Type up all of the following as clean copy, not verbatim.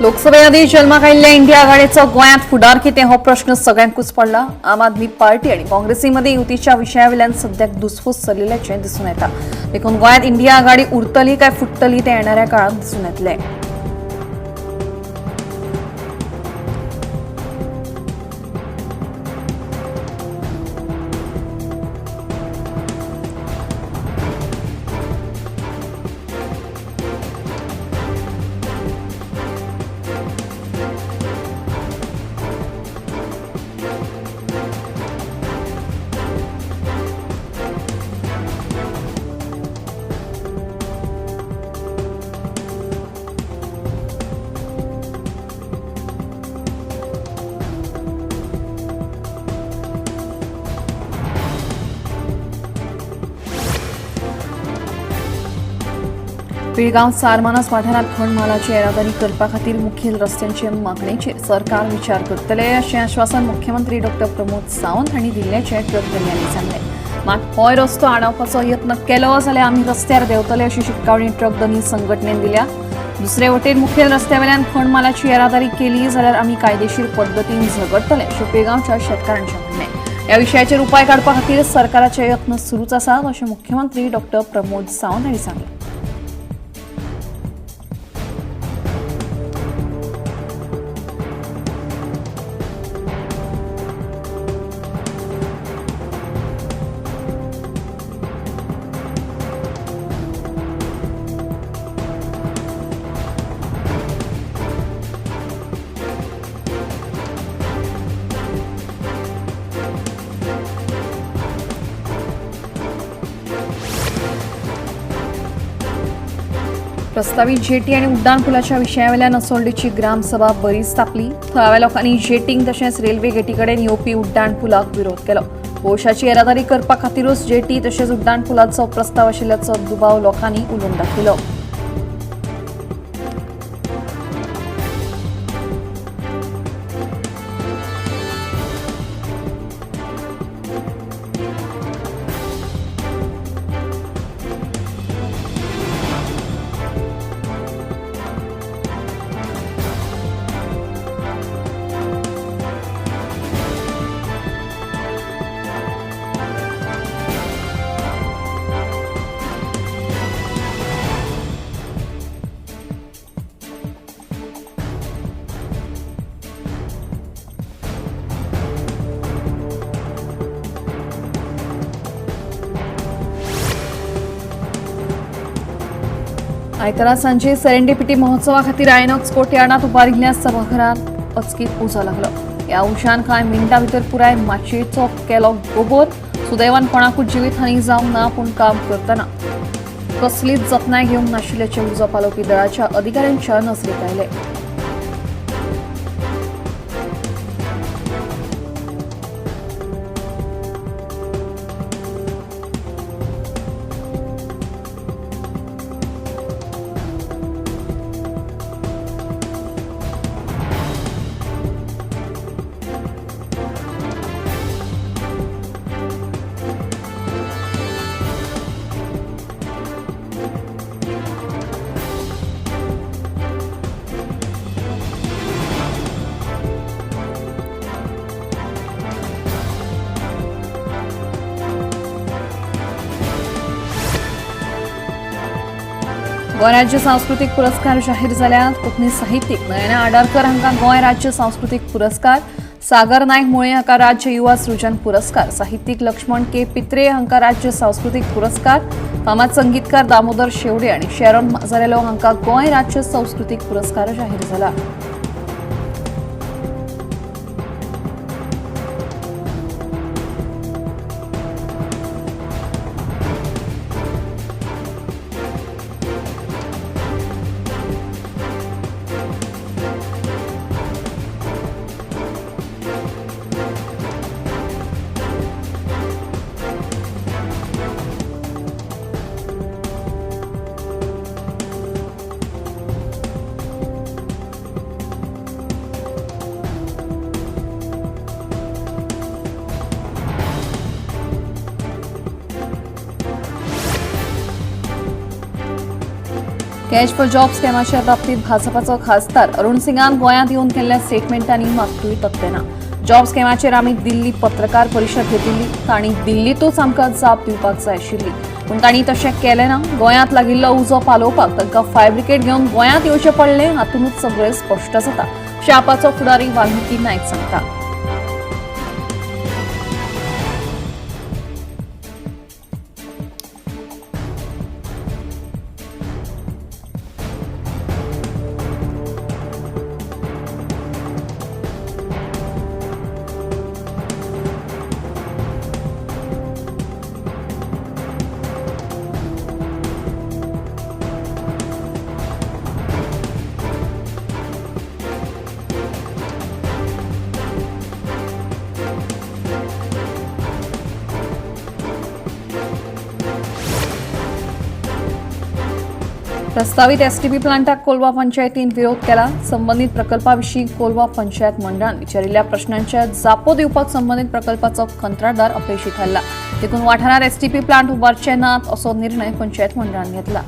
लोकसभे आदीं जल्माक आयिल्ल्या इंडिया आघाडीचो गोंयांत फुडार कितें हो प्रश्न सगळ्यांकूच पडला. आम आदमी पार्टी आनी काँग्रेसी मदीं युतीच्या विशयावेल्यान सद्याक दुसफूस चलिल्ल्याचें दिसून येता. देखून गोंयांत इंडिया आघाडी उरतली काय फुट्टली तें येणाऱ्या काळांत दिसून येतलें. पिळगांव चारमानस वाठारांत खण मालाची येरादारी करपा खातीर मुखेल रस्त्यांचे मागणेचेर सरकार विचार करतले अशें आश्वासन मुख्यमंत्री डॉ प्रमोद सावंत हांणी दिल्ल्याचें ट्रक धनयांनी सांगलें. मात होय रस्तो आडावपाचो यत्न केलो जाल्यार आमी रस्त्यार देंवतले अशी शिटकावणी ट्रक धनी संघटनेन दिल्या. दुसरे वटेन मुखेल रस्त्यावेल्यान खण मालाची येरादारी केली जाल्यार आमी कायदेशीर पद्दतीन झगडटले अशें पिळगांवच्या शेतकारांचें म्हणणें. ह्या विशयाचेर उपाय काडपा खातीर सरकाराचे यत्न सुरूच आसात अशें मुख्यमंत्री डॉ प्रमोद सावंत हांणी सांगलें. प्रस्तावित जेटी आनी उड्डाण पुलाच्या विशयावेल्यान असोल्डेची ग्रामसभा बरीच तापली. थळाव्या लोकांनी जेटींक तशेंच रेल्वे गेटी कडेन येवपी उड्डाण पुलाक विरोध केलो. कोळशाची येरादारी करपा खातीरूच जेटी तशेंच उड्डाण पुलाचो प्रस्ताव आशिल्ल्याचो दुबाव लोकांनी उलोवन दाखयलो. आयतारा सांजे सेरेंडिपिटी महोत्सवा खातीर आयनॉक्स कोर्टयार्डांत उबारिल्ल्या सभाघरांत अचकीत उजो लागलो. ह्या उज्यान कांय मिनटां भितर पुराय माचयेचो केलो गोबोर. सुदैवान कोणाकूच जिवीत हानी जावंक ना, पूण काम करतना कसलीच जतनाय घेवंक नाशिल्ल्याचें उजो पालोवपी दळाच्या अधिकाऱ्यांच्या नजरेक आयलें. गोंय राज्य सांस्कृतीक पुरस्कार जाहीर जाल्यात. कोंकणी साहित्यीक नयना आडारकर हांकां गोंय राज्य सांस्कृतीक पुरस्कार, सागर नायक मुळे हांकां राज्य युवा सृजन पुरस्कार, साहित्यीक लक्ष्मण के पित्रे हांकां राज्य सांस्कृतीक पुरस्कार, फामाद संगीतकार दामोदर शेवडे आनी शेरोन माजारेलो हांकां गोंय राज्य सांस्कृतीक पुरस्कार जाहीर जाला. कॅश फॉर जॉब स्कॅमाच्या बाबतीत भाजपाचो खासदार अरुण सिंगान गोंयांत येवन केल्ल्या स्टेटमेंटांनी मात्तूय तथ्य ना. जॉब स्कॅमाचेर आमी दिल्ली पत्रकार परिशद घेतिल्ली, तांणी दिल्लीतूच आमकां जाप दिवपाक जाय आशिल्ली, पूण तांणी तशें केलें ना. गोंयांत लागिल्लो उजो पालोवपाक तांकां फायर ब्रिगेड घेवन गोंयांत येवचें पडलें, हातूंतच सगळें स्पश्ट जाता, अशें आपाचो फुडारी वाल्मिकी नायक सांगता. प्रस्तावित एसटीपी प्लांटाक कोलवा पंचायतीन विरोध केला. संबंधित प्रकल्पाविशीं कोलवा पंचायत मंडळान विचारिल्ल्या प्रश्नांच्या जापो दिवपाक संबंधित प्रकल्पाचो कंत्राटदार अपेशी थारला. देखून वाठारांत एसटीपी प्लांट उबारचे नात असो निर्णय पंचायत मंडळान घेतला.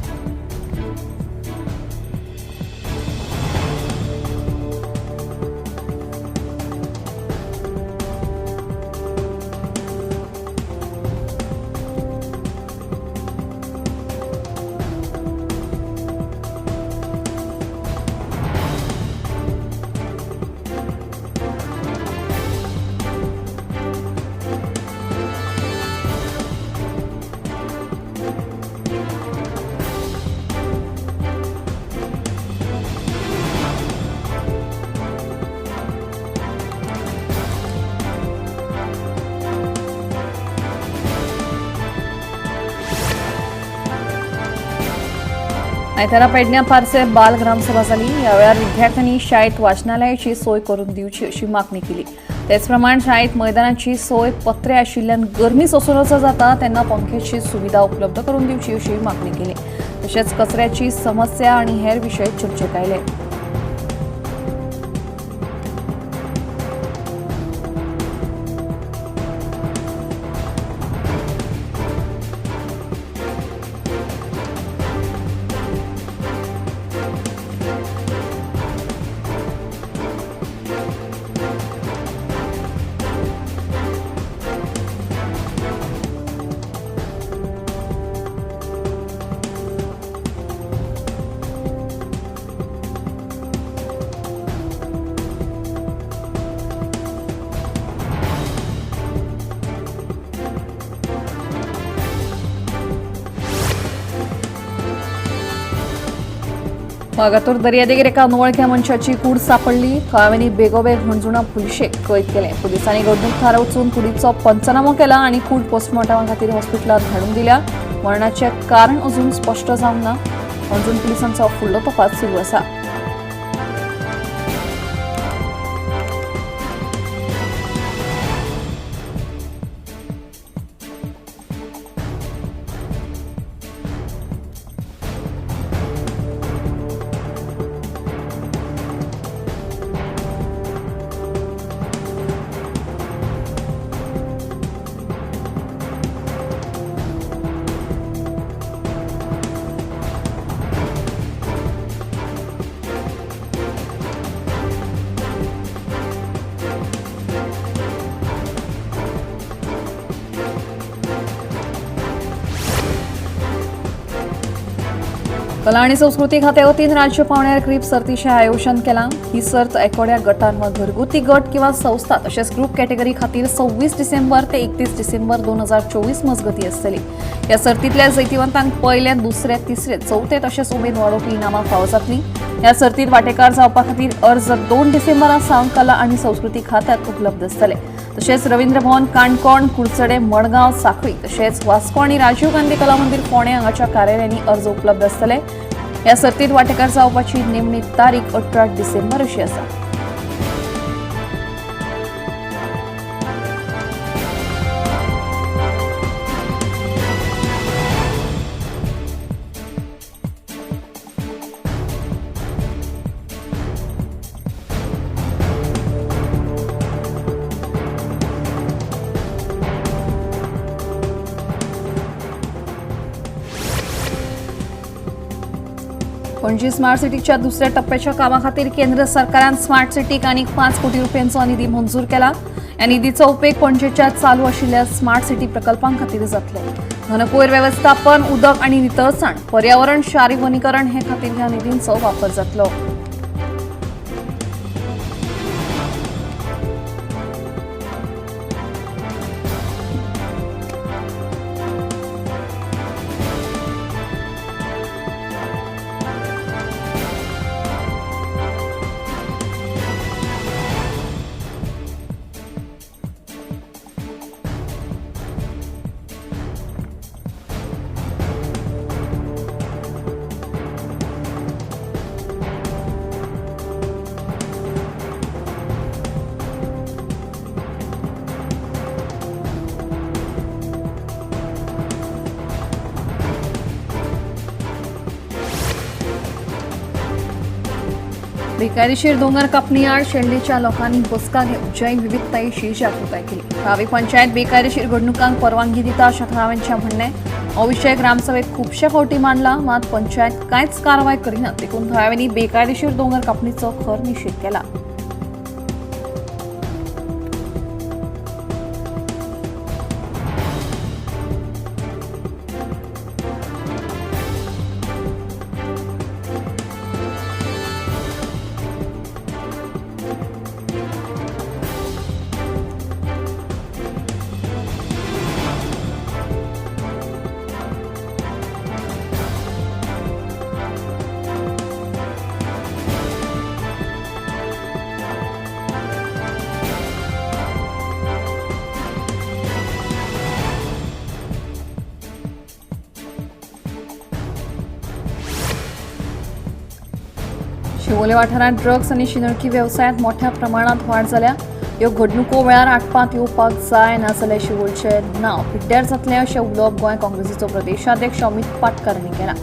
आयतारा पेडण्या पार्से बाल ग्रामसभा जाली. ह्या वेळार विद्यार्थ्यांनी शाळेत वाचनालयाची सोय करून दिवची अशी मागणी केली. तेचप्रमाण शाळेत मैदानाची सोय पत्रे आशिल्ल्यान गरमी सोंसूं जाता तेन्ना पंख्याची सुविधा उपलब्ध करून दिवची अशी मागणी केली. तशेंच कचऱ्याची समस्या आनी हेर विशय चर्चेक आयले. वागातोर दर्यादेगेर एका अनवळख्या मनशाची कूड सापडली. थळाव्यांनी बेगोबेग हणजुणा पुलिशेक कळीत केलें. पुलिसांनी घडणूक थारा वचून कुडीचो पंचनामो केला आनी कूड पोस्टमॉर्टमा खातीर हॉस्पिटलांत धाडून दिल्या. मरणाचें कारण अजून स्पश्ट जावंक ना. हणजूण पुलिसांचो फुडलो तपास सुरू आसा. कला आणि संस्कृती खात्या वतीन राज्य पावंड्यार क्रीब सर्तीचें आयोजन केलां. ही सर्त एकोड्या गटान वा घरगुती गट किंवा संस्था तशेंच ग्रुप कॅटेगरी खातीर 26 डिसेंबर ते 31 डिसेंबर 2024 मजगती आसतली. ह्या सर्तींतल्या जैतिवंतांक पयले, दुसरे, तिसरे, चवथे तशेंच उमेद वाडोवपी इनामां फावो जातली. ह्या सर्तींत वांटेकार जावपा खातीर अर्ज 2 डिसेंबरा सावन कला आनी संस्कृती खात्यांत उपलब्ध आसतले. तशेंच रवींद्र भवन काणकोण, कुडचडे, मडगांव, साखळी तशेंच वास्को आनी राजीव गांधी कला मंदिर फोंडें हांगाच्या कार्यालयांनी अर्ज उपलब्ध आसतले. ह्या सर्तींत वांटेकार जावपाची निमणी तारीख 18 डिसेंबर अशी आसा. पणजी स्मार्ट सिटीच्या दुसऱ्या टप्प्याच्या कामाखातीर केंद्र सरकारान स्मार्ट सिटीक आनीक 5 कोटी रुपयांचो निधी मंजूर केला. या निधीचो उपेग पणजेच्या चालू आशिल्ल्या स्मार्ट सिटी प्रकल्पां खातीर जातलो. घनकोयर व्यवस्थापन, उदक आनी नितळसाण, पर्यावरण, शारी वनीकरण हे खातीर ह्या निधींचो वापर जातलो. बेकायदेशीर डोंगर कापणीआड शेल्डेच्या लोकांनी बसका घेवन जैवविविधतायेची जागृताय केली. थळावी पंचायत बेकायदेशीर घडणुकांक परवानगी दिता अशें थळाव्यांचें म्हणणें. हो विशय ग्रामसभेत खुबशे फावटी मांडला, मात पंचायत कांयच कारवाय करिना, देखून थळाव्यांनी बेकायदेशीर दोंगर कापणीचो खर निशेध केला. शिवोले वाठारांत ड्रग्स आनी शिंदळकी वेवसायांत मोठ्या प्रमाणात वाड जाल्या. ह्यो घडणुको वेळार आटपांत येवपाक जाय, नाजाल्यार शिवोलचें नांव पिड्ड्यार जातलें अशें उलोवप गोंय काँग्रेसीचो प्रदेशाध्यक्ष अमित पाटकार हांणी केलां.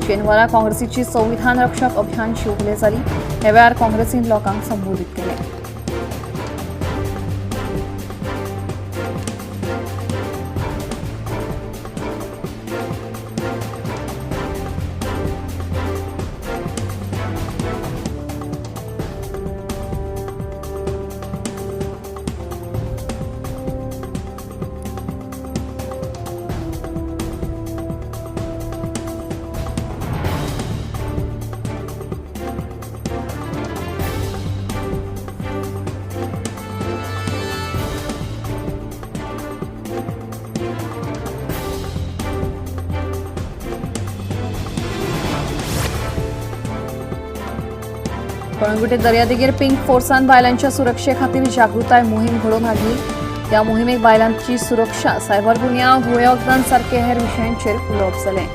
शेनवारा काँग्रेसीची संविधान रक्षक अभियान शिवोले जाली. ह्या वेळार काँग्रेसीन लोकांक संबोधीत केलें. कळंगुटे दर्यादेगेर पिंक फोर्सान बायलांच्या सुरक्षे खातीर जागृताय मोहीम घडोवन हाडली. ह्या मोहिमेक बायलांची सुरक्षा, सायबर गुन्यांव, घुंवळे वखदां सारके हेर विशयांचेर उलोवप जालें.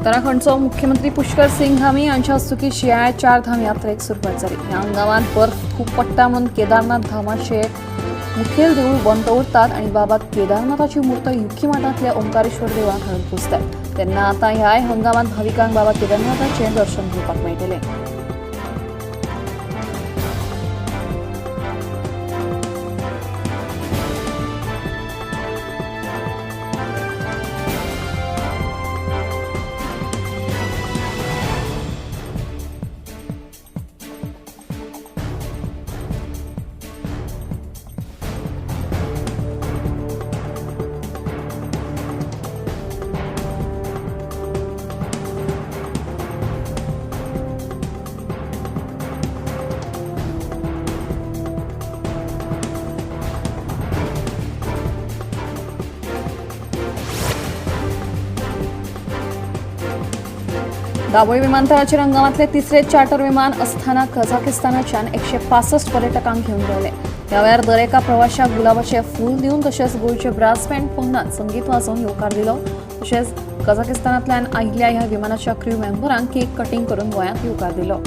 उत्तराखंडचो मुख्यमंत्री पुष्कर सिंग धामी यांच्या हस्तुकी शियाळ्यात 4 धाम यात्रेक सुरवात जाली. ह्या हंगामात बर्फ खूब पडटा म्हणून केदारनाथ धामाचे मुखेल देवूळ बंद दवरतात आनी बाबा केदारनाथाची मूर्त युकी मठांतल्या ओंकारेश्वर देवळांत हाडून पुजतात. तेन्ना आतां ह्याय हंगामात भाविकांक बाबा केदारनाथाचें दर्शन घेवपाक मेळटलें. दाबोळी विमानतळाचेर हंगामांतले तिसरे चार्टर विमान अस्थाना कझाकिस्तानाच्यान 165 पर्यटकांक घेवन गेले. ह्या वेळार दरेका प्रवाशाक गुलाबाचे फूल दिवन तशेंच गोंयचे ब्रास बँड पंगडान संगीत वाजोवन येवकार दिलो. तशेंच कझाकिस्तानांतल्यान आयिल्ल्या ह्या विमानाच्या क्रू मेंबरांक केक कटिंग करून गोंयांत येवकार दिलो.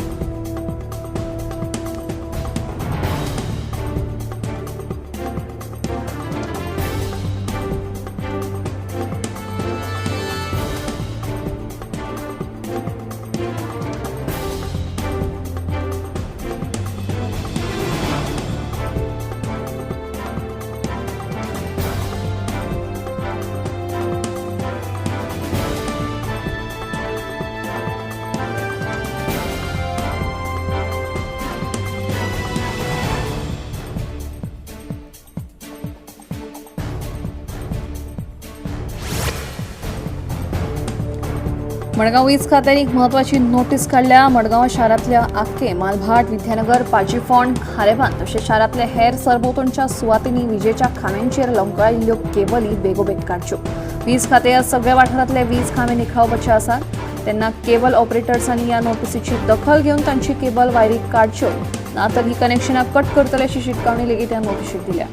मडगांव वीज खात्यान एक म्हत्वाची नोटीस काडल्या. मडगांव शारांतल्या आक्के, मालभाट, विद्यानगर, पाजीफोंड, खारेबांद तशेंच शारांतल्या हेर सरभोंवतणच्या सुवातींनी विजेच्या खांब्यांचेर लंकळायिल्ल्यो केबली बेगोबेग काडच्यो. वीज खातें ह्या सगळ्या वाठारांतले वीज खांबे निखळावपाचे आसात. तेन्ना केबल ऑपरेटर्सांनी ह्या नोटिसीची दखल घेवन तांची केबल वायरी काडच्यो, ना तर ही कनेक्शनां कट करतले अशी शिटकावणी लेगीत ह्या नोटिशीत दिल्या.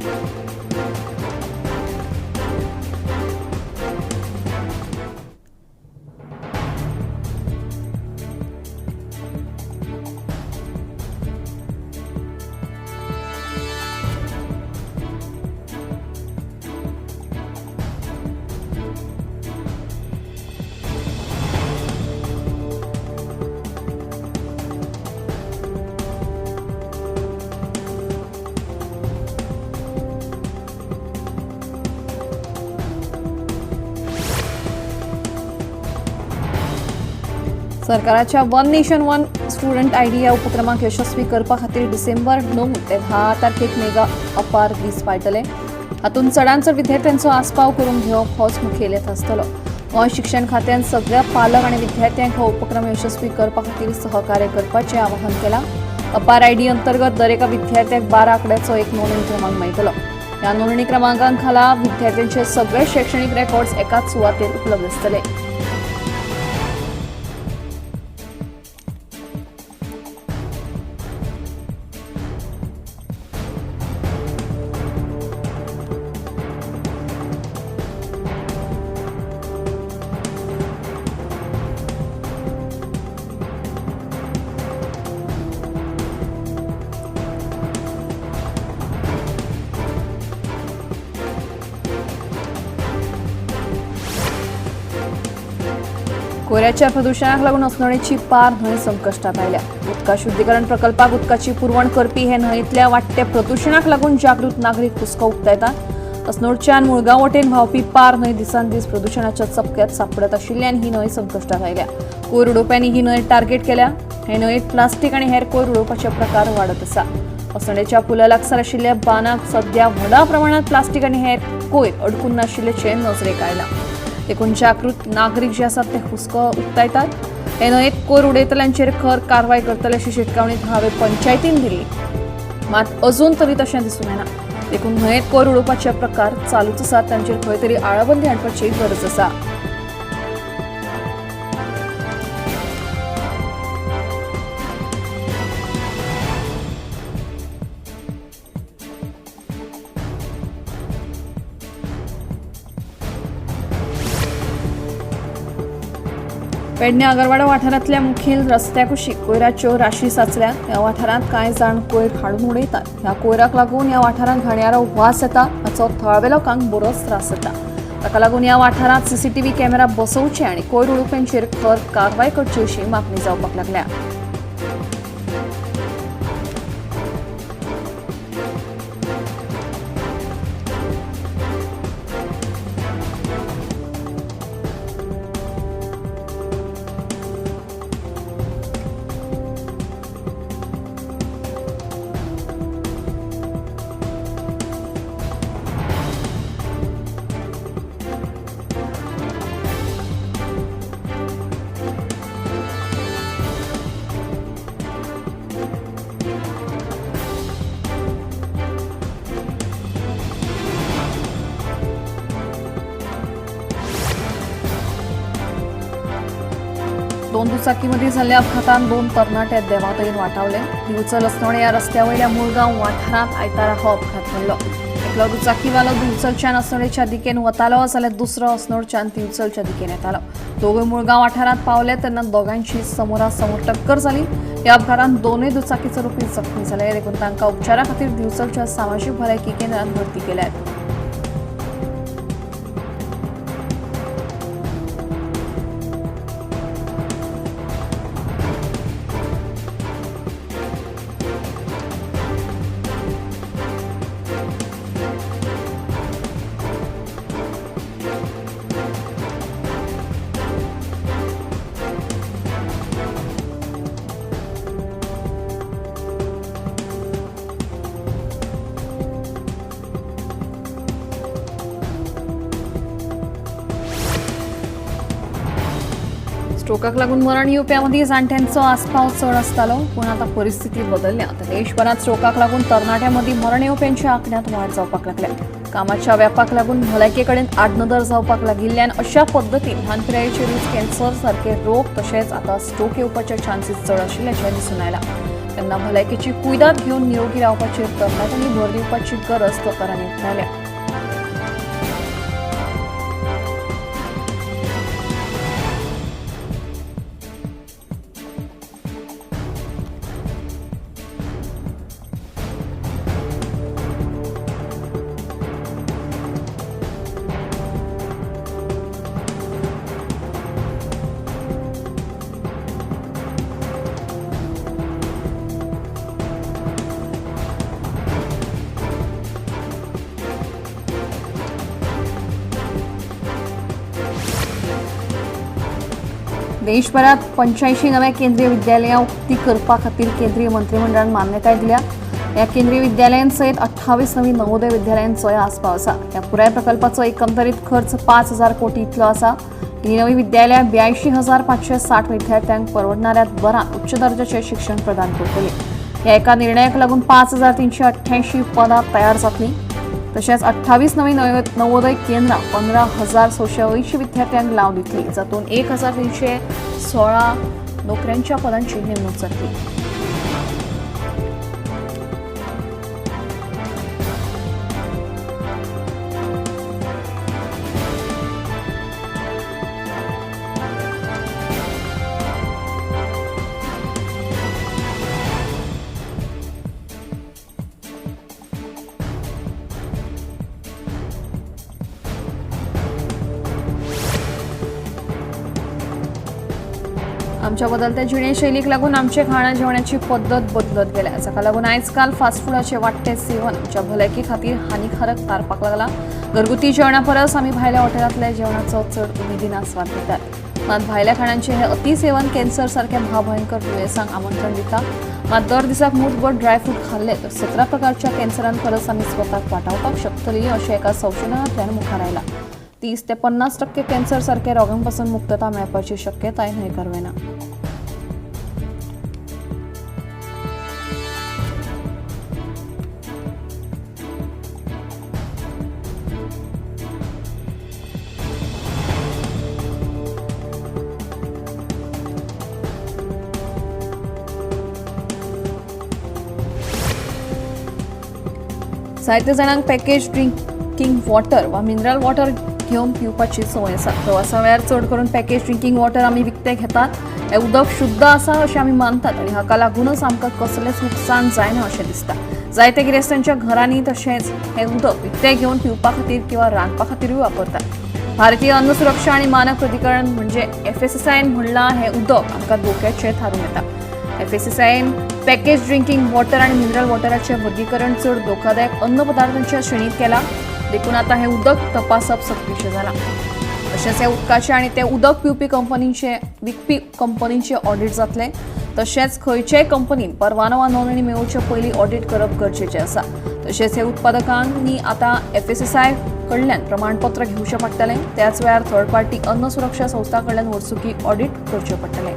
सरकाराच्या one nation one student ID ह्या उपक्रमाक यशस्वी करपा खातीर डिसेंबर 9 ते 10 तारखेक मेगा अपार दीस पाळटले. हातूंत चडांत चड विद्यार्थ्यांचो आस्पाव करून घेवप होच मुखेल येत आसतलो. गोंय शिक्षण खात्यान सगळ्या पालक आनी विद्यार्थ्यांक हो उपक्रम यशस्वी करपा खातीर सहकार्य करपाचें आवाहन केलां. अपार आयडी अंतर्गत दरेका विद्यार्थ्याक 12 आंकड्याचो एक नोंदणी क्रमांक मेळटलो. ह्या नोंदणी क्रमांका खाला विद्यार्थ्यांचे सगळे शैक्षणिक रेकॉर्ड्स एकाच सुवातेर उपलब्ध आसतले. कोयऱ्याच्या प्रदुशणाक लागून अस्नोडेची पार न्हंय संकश्टात आयल्या. उदका शुद्धीकरण प्रकल्पाक उदकाची पुरवण करपी हे न्हंयेंतल्या वाडट्या प्रदुशणाक लागून जागृत नागरीक हुस्को उक्तायतात. अस्नोडच्यान मुळगांव वटेन व्हांवपी पार न्हंय दिसान दीस प्रदुशणाच्या चपक्यात सापडत आशिल्ल्यान ही न्हंय संकश्टात आयल्या. कोयर उडोवप्यांनी ही न्हंय टार्गेट केल्या. हे न्हंयेंत प्लास्टीक आनी हेर कोयर उडोवपाचे प्रकार वाडत आसा. अस्नोडेच्या पुला लागसार आशिल्ल्या बांदाक सध्या व्हडा प्रमाणात प्लास्टीक आनी हेर कोयर अडकून नाशिल्ल्याचें नजरेक आयलां. देखून जागृत नागरीक जे आसात ते हुस्को उक्तायतात. हे न्हंयेंत कोयर उडयतल्यांचेर खर कारवाय करतले अशी शिटकावणी थळावे पंचायतीन दिली. मात अजून तरी तशें दिसून येना. देखून न्हंयेंत कोयर उडोवपाचे प्रकार चालूच आसात. तांचेर खंय तरी आळाबंदी हाडपाची गरज आसा. पेडणे आगरवाडो वाठारांतल्या मुखेल रस्त्या कुशीक कोयराच्यो राशी साचल्यात. ह्या वाठारांत कांय जाण कोयर हाडून उडयतात. ह्या कोयराक लागून ह्या वाठारांत घाणयारो वास येता. हाचो थळाव्या लोकांक बरोच त्रास जाता. ताका लागून ह्या वाठारांत सीसीटीव्ही कॅमेरा बसोवचे आनी कोयर उडोवप्यांचेर खर कारवाय करची अशी मागणी जावपाक लागल्या. दुचाकी मदीं जाल्ल्या अपघातान 2 तरणाटे देवादयेन वाटावले. दिवचल अस्नोडें ह्या रस्त्या वयल्या मुळगांव वाठारांत आयतारा हो अपघात घडलो. एकलो दुचाकीवालो दिवचलच्यान अस्नोडेच्या दिकेन वतालो जाल्यार दुसरो अस्नोडच्यान दिवचलच्या दिकेन येतालो. दोगूय मुळगांव वाठारांत पावले तेन्ना दोगांची समोरासमोर टक्कर जाली. ह्या अपघातान दोनूय दुचाकी चलोवपी जखमी जाले. देखून तांकां उपचारा खातीर दिवचलच्या सामाजीक भलायकी केंद्रांत भरती केल्यात. स्ट्रोकाक लागून मरण येवप्यां मदीं जाण्ट्यांचो आस्पाव चड आसतालो, पूण आतां परिस्थिती बदलल्या. आतां देशभरांत स्ट्रोकाक लागून तरणाट्यां मदीं मरण येवप्यांच्या आंकड्यांत वाड जावपाक लागल्या. कामाच्या व्यापाक लागून भलायके कडेन आडनदर जावपाक लागिल्ल्यान अशा पद्दतीन ल्हान पिरायेचेरूच कॅन्सर सारके रोग तशेंच आतां स्ट्रोक येवपाचे चान्सीस चड आशिल्ल्याचें दिसून आयलां. तेन्ना भलायकेची कुयदाद घेवन निरोगी रावपाचेर तरणाट्यांनी भर दिवपाची गरज दोतोरांनी उक्तायल्या. देशभरात 85 नव्या केंद्रीय विद्यालयां उक्ती करपा खातीर केंद्रीय मंत्रिमंडळान मान्यताय दिल्या. ह्या केंद्रीय विद्यालयांसयत 28 नवी नवोदय विद्यालयांचोय आस्पाव आसा. ह्या पुराय प्रकल्पाचो एकंदरीत खर्च 5,000 कोटी इतलो आसा. ही नवी विद्यालयां 82,560 विद्यार्थ्यांक परवडणाऱ्या दरान उच्च दर्जाचें शिक्षण प्रदान करतली. ह्या एका निर्णयाक लागून 5,388 पदां तयार जातलीं. तशेंच 28 नवी नवोदय केंद्रां 15,680 विद्यार्थ्यांक लाव दितली, जातूंत 1,316 नोकऱ्यांच्या पदांची नेमणूक जातली. आमच्या बदलत्या जिणेशैलीक लागून आमचे खाणा जेवणाची पद्दत बदलत गेल्या. जाका लागून आयजकाल फास्ट फुडाचे वाडटे सेवन आमच्या भलायकी खातीर हानिकारक थारपाक लागला. घरगुती जेवणा परस आमी भायल्या हॉटेलांतल्या जेवणाचो चड उमेदीन आस्वाद घेतात. मात भायल्या खाणांचे हे अतिसेवन कॅन्सर सारक्या महाभयंकर दुयेंसांक आमंत्रण दिता. मात दर दिसाक मूठभर ड्रायफ्रूट खाल्ले तर 17 प्रकारच्या कॅन्सरान परस आमी स्वताक वाटावपाक शकतली अशें एका संशोधनांतल्यान मुखार आयलां. 30 ते 50% कॅन्सर सारक्या रोगांपासून मुक्तता मेळपाची शक्यताय न्हयकारवेना. जायते जाणांक पॅकेज ड्रिंकिंग वॉटर वा मिनरल वॉटर घेवन पिवपाची संवय आसा. प्रवासा वेळार चड करून पॅकेज ड्रिंकिंग वॉटर आमी विकतें घेतात. हें उदक शुद्ध आसा अशें आमी मानतात आनी हाका लागूनच आमकां कसलेंच लुकसाण जायना अशें दिसता. जायते गिरेस्तांच्या घरांनी तशेंच हें उदक विकतें घेवन पिवपा खातीर किंवा रांदपा खातीरूय वापरतात. भारतीय अन्न सुरक्षा आनी मानक प्राधिकरण म्हणजे FSSAIन म्हणलां हें उदक आमकां धोक्याचें थारूं येता. FSSAIन पॅकेज ड्रिंकिंग वॉटर आनी मिनरल वॉटराचें वर्गीकरण चड धोकादायक अन्न पदार्थांच्या श्रेणींत केलां. देखून आतां हें उदक तपासप सक्तीचें जालां. तशेंच हे उदकाचें आनी तें उदक पिवपी कंपनींचे विकपी कंपनींचे ऑडिट जातलें. तशेंच खंयचेय कंपनीन परवानो वा नोंदणी मेळोवचे पयलीं ऑडिट करप गरजेचें आसा. तशेंच हे उत्पादकांनी आतां FSSAI कडल्यान प्रमाणपत्र घेवचें पडटलें. त्याच वेळार थर्ड पार्टी अन्न सुरक्षा संस्था कडल्यान वर्सुकी ऑडिट करचें पडटलें.